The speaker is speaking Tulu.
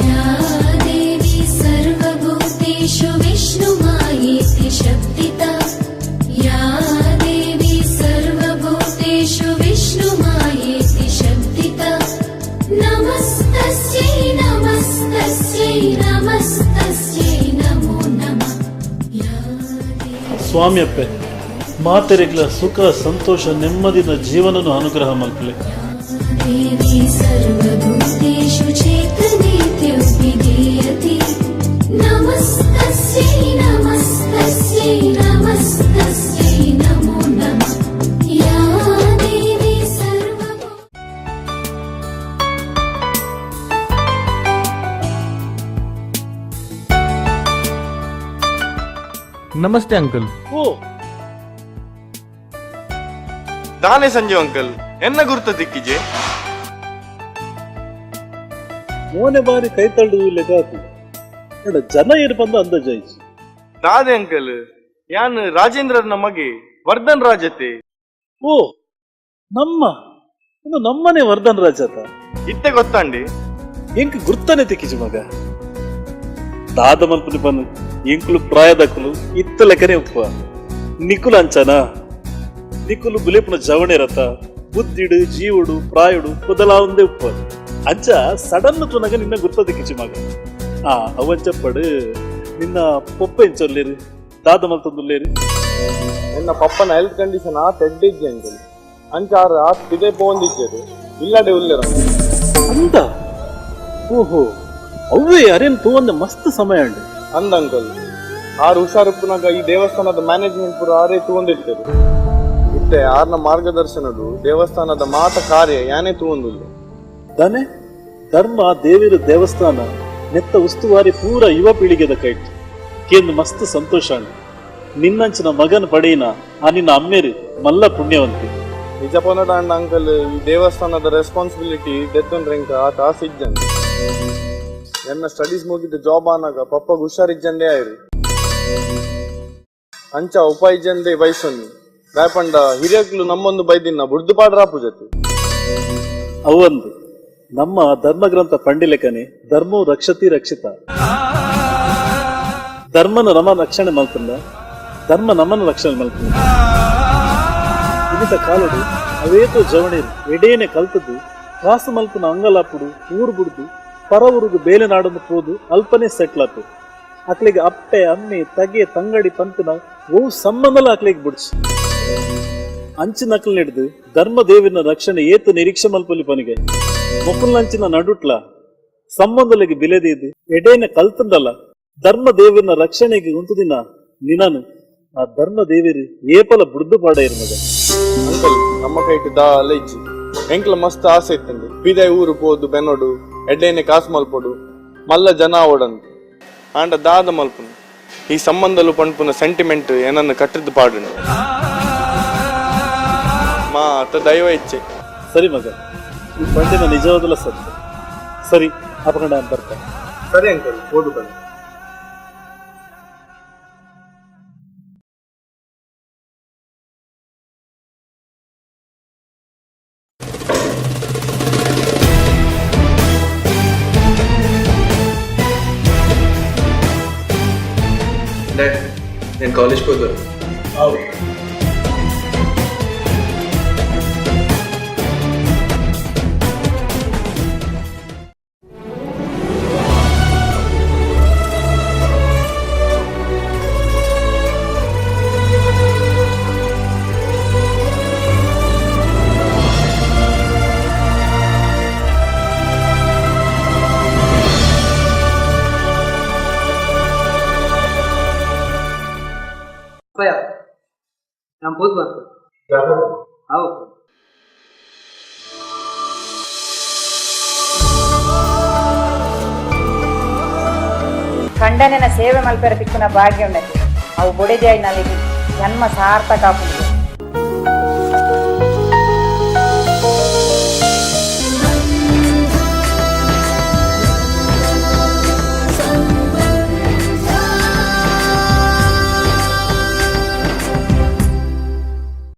या देवी सर्वभूतेषु विष्णुमायेति शब्दिता या देवी सर्वभूतेषु विष्णुमायेति शब्दिता नमस्तस्यै नमस्तस्यै नमस्तस्यै नमो नमः या देवी ಸ್ವಾಮಿ ಅಪ್ಪೆ ಮಾತೆರೆಗ್ಲ ಸುಖ ಸಂತೋಷ ನೆಮ್ಮದಿನ ಜೀವನನು ಅನುಗ್ರಹ ಮಲ್ಪಲೆ. देवी सर्वभूतेषु चेतनेत्युपविधीयते नमस्तस्यै नमस्तस्यै नमस्तस्यै नमो नमः या देवी सर्वभूतेषु ನಮಸ್ತೆ ಅಂಕಲ್. ಓ. ದಾನೆ ಸಂಜೀವ್ ಅಂಕಲ್, ಎನ್ನ ಗುರ್ತ ದಿಕ್ಕಿಜೆ? ಮೋನೆ ಬಾರಿ ಕೈ ತಳ್ಳು ಲೆಗಾತು ನೋಡ, ಜನ ಏರ್ ಬಂದ ಅಂದಾಜಾಯ್ತು. ದಾದೆ ಅಂಕಲ್, ಯಾನ್ ರಾಜೇಂದ್ರನ ಮಗೆ ವರ್ಧನ್ ರಾಜತೆ. ಓ, ನಮ್ಮ ಒಂದು ನಮ್ಮನೆ ವರ್ಧನ್ ರಾಜತ. ಇತ್ತೆ ಗೊತ್ತಾಂಡಿ. ಎಂಕ್ ಗುರ್ತನೆ ತಿಕ್ಕಿಜಿ ಮಗ. ದಾದ ಮಲ್ಪುನಿ ಪನ್ನು, ಎಂಕುಲು ಪ್ರಾಯದಕುಲು ಇತ್ತ ಲೆಕ್ಕನೆ ಉಪ್ಪ. ನಿಕುಲು ಅಂಚನ? ನಿಕುಲು ಬುಲೆಪುನ ಜವಣೆ ರಥ ಬುದ್ಧಿಡು ಜೀವುಡು ಪ್ರಾಯುಡು ಬದಲಾವಂದೇ ಉಪ್ಪ. ಅಂಚ ಸಡನ್ ತುನಗ ನಿನ್ನ ಗುರ್ತ ದಿಕ್ಕಿಜಿ ಮಗ. ಆ ಅವಂಚಪ್ಪಡು ನಿನ್ನ ಪೊಪ್ಪ ಎಂಚೊಲ್ಲೇರು, ದಾದ ಮಲ್ತೊಂದುಲ್ಲೇರು? ಎನ್ನ ಪಪ್ಪನ ಹೆಲ್ತ್ ಕಂಡೀಷನ್ ಆ ತೆಡ್ಡಿಜ್ಜೆ ಅಂಕಲ್. ಅಂಚಾರ ಆ ಪಿದೆ ಪೋಂದಿಜ್ಜರು ಇಲ್ಲಡೆ ಉಲ್ಲೆರ. ಅಂದ? ಓಹೋ, ಅವ್ವೇ ಅರೇನ್ ತೂವಂದೆ ಮಸ್ತ್ ಸಮಯ ಉಂಡು. ಅಂದ ಅಂಕಲ್, ಆರು ಹುಷಾರುಪ್ಪುನಾಗ ಈ ದೇವಸ್ಥಾನದ ಮ್ಯಾನೇಜ್ಮೆಂಟ್ ಪೂರ ಆರೇ ತೂವೊಂದಿರ್ತಾರೆ. ಇತ್ತೆ ಆರ್ನ ಮಾರ್ಗದರ್ಶನಡು ದೇವಸ್ಥಾನದ ಮಾತ ಕಾರ್ಯ ಯಾನೇ ತೂವೊಂದುಲ್ಲೆ. ದಾನೆ, ಧರ್ಮ ದೇವಿರ ದೇವಸ್ಥಾನ ನೆತ್ತ ಉಸ್ತುವಾರಿ ಪೂರ ಯುವ ಪೀಳಿಗೆದ ಕೈಟ್ ಕೇಂದ್ರ. ಮಸ್ತ್ ಸಂತೋಷ ಉಂಡು. ನಿನ್ನಂಚಿನ ಮಗನ ಪಡೆಯಿನ ಆ ನಿನ್ನ ಅಮ್ಮೇರು ಮಲ್ಲ ಪುಣ್ಯವಂತಿ. ನಿಜ ಪೊನಡಾಂಡ ಅಂಕಲ್, ಈ ದೇವಸ್ಥಾನದ ರೆಸ್ಪಾನ್ಸಿಬಿಲಿಟಿ ದೆತ್ತೊಂಡ್ರೆಂಕ ಆತ ಆಸೆ ಇಜ್ಜಂದೆ. ಎನ್ನ ಸ್ಟಡೀಸ್ ಮುಗಿದ ಜಾಬ್ ಆನಾಗ ಪಪ್ಪಗ್ ಹುಷಾರಿಜ್ಜಂದೆ ಆಯ್ರಿ. ಅಂಚ ಉಪಾಯ ಇಜ್ಜಂದೆ ಬಯಸೊನ್ನಿ ದಾಯಪಂಡ ಹಿರಿಯಕ್ಲು ನಮ್ಮೊಂದು ಬೈದಿನ ಬುಡ್ದು ಪಾಡ್ರಾಪು ಜೊತೆ. ಅವೊಂದು ನಮ್ಮ ಧರ್ಮಗ್ರಂಥ ಪಂಡಿಲೆಕನೆ, ಧರ್ಮವು ರಕ್ಷತಿ ರಕ್ಷಿತ. ಧರ್ಮನ ನಮ ರಕ್ಷಣೆ ಮಲ್ತಂದ ಧರ್ಮ ನಮ್ಮನ ರಕ್ಷಣೆ ಮಲ್ತಂದ. ಇನಿತ ಕಾಲಡು ಅವೇತೋ ಜವಣೇರು ಎಡೇನೆ ಕಲ್ತದ್ದು ಕಾಸು ಮಲ್ಪುನ ಅಂಗಲಾಪುಡು ಊರು ಬುಡ್ದು ಪರ ಊರುಗು ಬೇಲೆ ನಾಡನ್ನು ಪೋದು ಅಲ್ಪನೆ ಸೆಟ್ಲ್ ಆತು. ಅಕ್ಲಿಗೆ ಅಪ್ಪೆ ಅಮ್ಮೆ ತಗೆ ತಂಗಡಿ ಪಂಪಿನ ಓ ಸಂಬಂಧಲ ಅಕ್ಲಿಗೆ ಬುಡ್ಚಿ. ಅಂಚಿನ ಅಕ್ಲ್ ಹಿಡ್ದು ಧರ್ಮ ದೇವಿನ ರಕ್ಷಣೆ ಏತು ನಿರೀಕ್ಷೆ ಮಲ್ಪಲಿ ಪನಿಗೆ. ಮೊಕ್ಕುಲ್ನಂಚಿನ ನಡುಟ್ಲ ಸಂಬಂಧಲಿಗೆ ಬಿಲೆದೀದು ಎಡೇನೆ ಕಲ್ತಂಡಲ್ಲ ಧರ್ಮ ದೇವಿನ ರಕ್ಷಣೆಗೆ ಉಂತುದಿನ ನಿನನು ಆ ಧರ್ಮ ದೇವಿರು ಏಪಲ ಬುಡ್ದು ಪಾಡ ಇರ್ಮಗ. ಅಂಕಲ್, ನಮ್ಮ ಕೈಟ್ ದಾ ಇಜ್ಜಿ. ಎಂಕ್ಲ ಮಸ್ತ್ ಆಸೆ ಇತ್ತಂದು ಪಿದೈ ಊರು ಪೋದು ಬೆನೋಡು, ಎಡ್ಡೇನೆ ಕಾಸು ಮಲ್ಪೊಡು, ಮಲ್ಲ ಜನ ಆವಡಂದು. ಆಂಡ ದಾದ ಮಲ್ಪುನು, ಈ ಸಂಬಂಧಲು ಪಣ್ಪುನ ಸೆಂಟಿಮೆಂಟ್ ಏನನ್ನು ಕಟ್ಟಿದ್ದು ಪಾಡುನು. ಮಾ ಅತ್ತ ದೈವ ಇಚ್ಛೆ. ಸರಿ ಮಗ, ಈ ಪಂಡಿನ ನಿಜವಾದಲ ಸತ್ಯ. ಸರಿ, ಅಪಗಂಡ ಬರ್ತಾ. ಸರಿ ಅಂಕಲ್, ಓದು ಬನ್ನಿ. ಡ್ಯಾಡ್, నేను ಕಾಲೇಜ್ ಹೋದ್ರು. ಹೌದು. ಯಾನ್ ಪೋದು ಬರ್ಪೆ. ಆವು. ಕಂಡನೆನ ಸೇವೆ ಮಲ್ಪೆರ ತಿಕ್ಕುನ ಭಾಗ್ಯ ಉಂಡತೆ. ಅವು ಬೊಡೆದಿಯಾಯಿ ನಲಿಗೆ ಜನ್ಮ ಸಾರ್ಥಕ ಆಪುಂಡು.